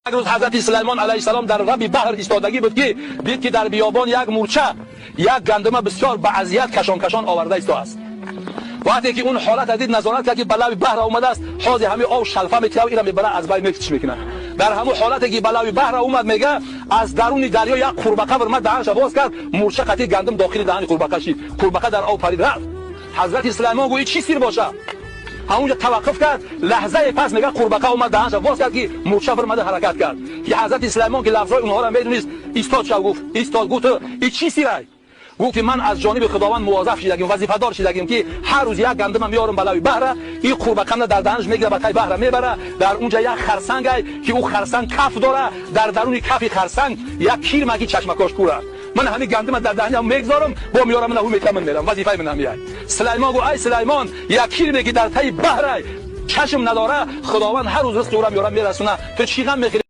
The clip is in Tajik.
Як рӯз ҳазрати Сулаймон алайҳиссалом дар лаби баҳр истодагӣ буд, ки дид, ки дар биёбон як мӯрча як гандума бисёр ба азият кашон кашон оварда истодааст. Вақте ки он ҳолата дид, назорат кард, ки ба лаби баҳр омадааст, ҳозир ҳамин ов шалфа метиҳад, ира мебара, аз бай мекиш мекунад. Дар ҳамун ҳолате ки ба лаби баҳр омад, мега, аз даруни дарё як қурбақа баромад, даҳанша боз кард, мӯрча қатӣ гандум дохили даҳани қурбақа шид. Қурбақа дар ов парид, рафт. Ҳазрати Сулаймон гӯ, чӣ сир боша? Ҳамунҷа таваққуф кард. Лаҳзае пас, мега, қурбақа омад, даҳанша боз кард, ки мӯрча баромада ҳаракат кард, ки ҳазрати Сулаймон, ки лафзҳои онҳоро медонист, истод шав, гуфт, истод, гуфт: «И чӣ сирай?» Гуфт, ки ман аз ҷониби Худованд мувозаф шидагим, вазифадор шидагим, ки ҳар рӯз як гандума меорам ба лаби баҳра, ин қурбақамна дар даҳанаш мегира, ба таи баҳра мебара. Дар унҷа як харсангай, ки ӯ харсанг каф дора, дар даруни кафи харсанг як кирма, ки чашмакош кура. Ман ҳамин гандума дар даҳанам мегзорам, бо меорам, мана ҳу метаман, мерам. Вазифаи ман ҳамияй. Сулаймон гу: «Ай Сулаймон, як кирме, ки дар таи баҳрай, чашм надора, Худованд ҳар рӯз ризқи ӯра меорам, мерасона, ту чӣ ғам мехӯри?»